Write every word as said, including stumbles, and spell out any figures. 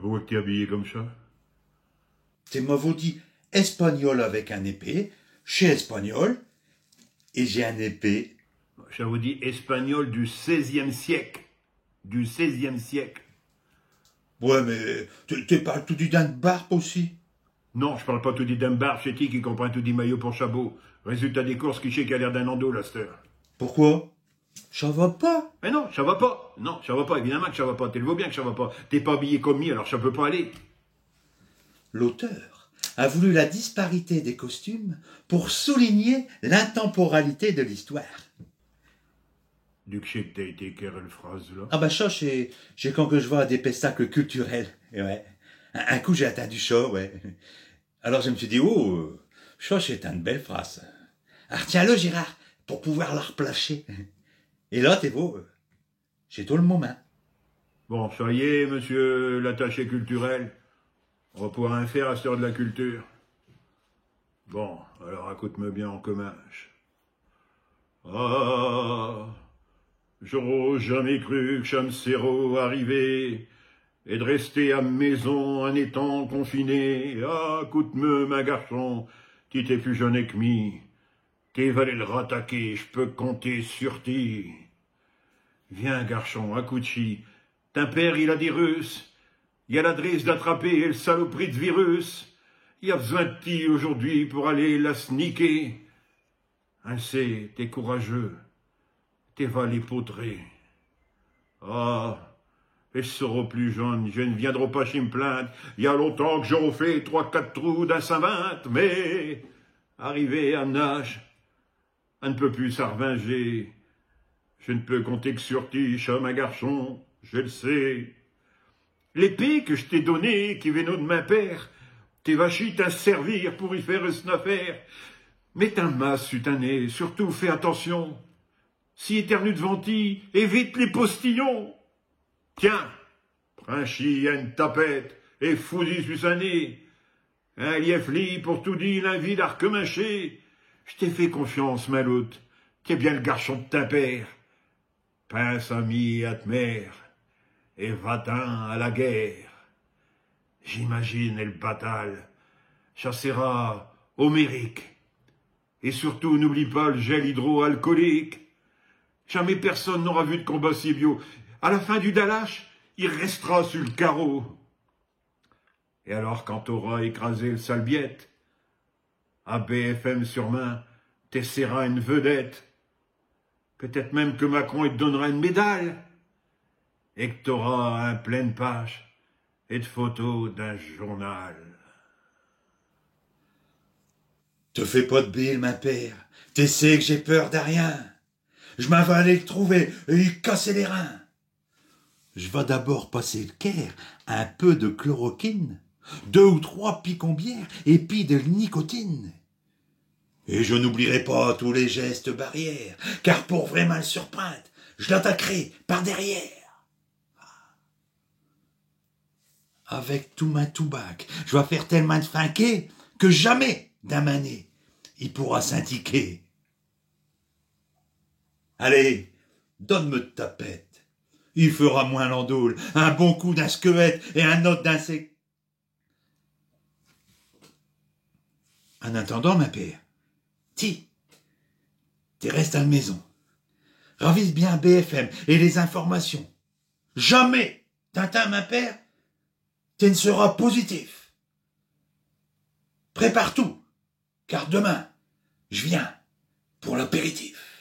Pourquo qu't'es habillé comme cha ? Te m'avos dit espagnol avec un épée, j'sus espagnol, et j'ai un épée. J'avos dit espagnol du seizième siècle. Du seizième siècle. Ouais, mais te, te parles toudis d'un barbe aussi. Non, j'parle pas toudis d'un barbe, ch'est ti qui comprinds toudis maillot pour chabot. Résultat des courses, qui ch'est qui a l'air d'un andouille, asteur ? Pourquo ? Cha va pas ? Mais non, cha va pas. Non, cha va pas, évidemment que cha va pas. Te l'vos bien que cha va pas. T'es pas habillé comme mi, alors cha peut pas aller. L'auteur a voulu la disparité des costumes pour souligner l'intemporalité de l'histoire. D'ù qu'ch'est qu't'as été quère el phrase, là ? Ah bah cha, ch'est, ch'est quand que j'vas à des pestacles culturels. Et ouais. Un, un coup, j'ai intindu cha, ouais. Alors je m'sus dit, oh, euh, cha, ch'est eune belle phrase. Artiens-le, Gérard, pour pouvoir la r'placher. Et là, te vos, euh, ch'étot l'momint. Bon, cha y est, monsieur l'attaché culturel, in va pouvoir in faire asteur de la culture. Bon, alors acoute-me bien, in comminche. Ah, j'aros jamais cru qu'cha m'sérot arrivé, et d'rester à m'maison in étant confiné. Ah, acoute-me, min garchon, ti t'es pus jonne que mi. Te vas aller l'rattaquer, j'peux compter sur ti. Viens, garchon, acoute ichi. Tin père, il a des russes. Il a l'adresse d'attraper el saloperie d'virus. Il a b'soin d'ti aujourd'hui pour aller la s'niquer. In l'sait, t'es courageux. Te vas l'épautrer. Ah, j's'ros pus jonne, j'viendros pas ichi m'plainte. Y a longtemps qu'j'aros fait tros, quate trous dins sin vinte, mais, arrivé à un âge, in n'peut pus s'arvinger. J'n'peux compter qu'sur ti, cha, min garchon, j'l'sais. L'épée que j't'ai donnée, qui v'not d'min père, te vas chi t'in servir pour y faire s'n affaire. Mets tin masque su tin nez, surtout fais attintion. S'i éternue d'vant ti, évite les postillons. Tiens, prinds chi eune tapette et fous-y su sin nez. Inliève-li pour toudis l'invie d'arcommincher. J'te fais confiance, min loute, t'es bien l'garchon d'tin père. Pinse à mi et à t'mère, et va-t'in à la guerre. J'imagine el bataille, cha sera homérique. Et surtout, n'oublie pas l'gel hydroalcoolique. Jamais personne n'ara vu d'combat si biau. À la fin du dalache, i restera su l'carreau. Et alors, quand t'aras écrasé l'sale biête, à B F M sûrmint, te s'ras eune vedette. Peut-ête même que Macron i t'donnera eune médaille. Et qu't'aras eune pleine page et d'photos dins l'journal. Te fais pas d'bile, min père. Te sais qu'j'ai peur d'rien. J'm'in vas aller l'trouver et y casser les reins. J'vas d'abord passer l'querre, un peu d'chloroquine, deux ou tros picombières et pis d'el nicotine. Et j'n'oublierai pas tous les gestes barrières, car pour vraimint l'surprinde, j'l'attaquerai par derrière. Avec tout min toubac, j'vas faire tell'mint d'finqués que jamais, dins min nez, i pourra s'intiquer. Allez, donne-me t'tapette. I fera moins l'andoule, un bon coup dins s'queuette et un aute dins ses... In attindant, min père, ti, te restes à l'maison. Ravise bien B F M et les informations. Jamais, t'intinds, min père, te n'seras positif. Prépare tout, car demain, j'viens pour l'apéritif.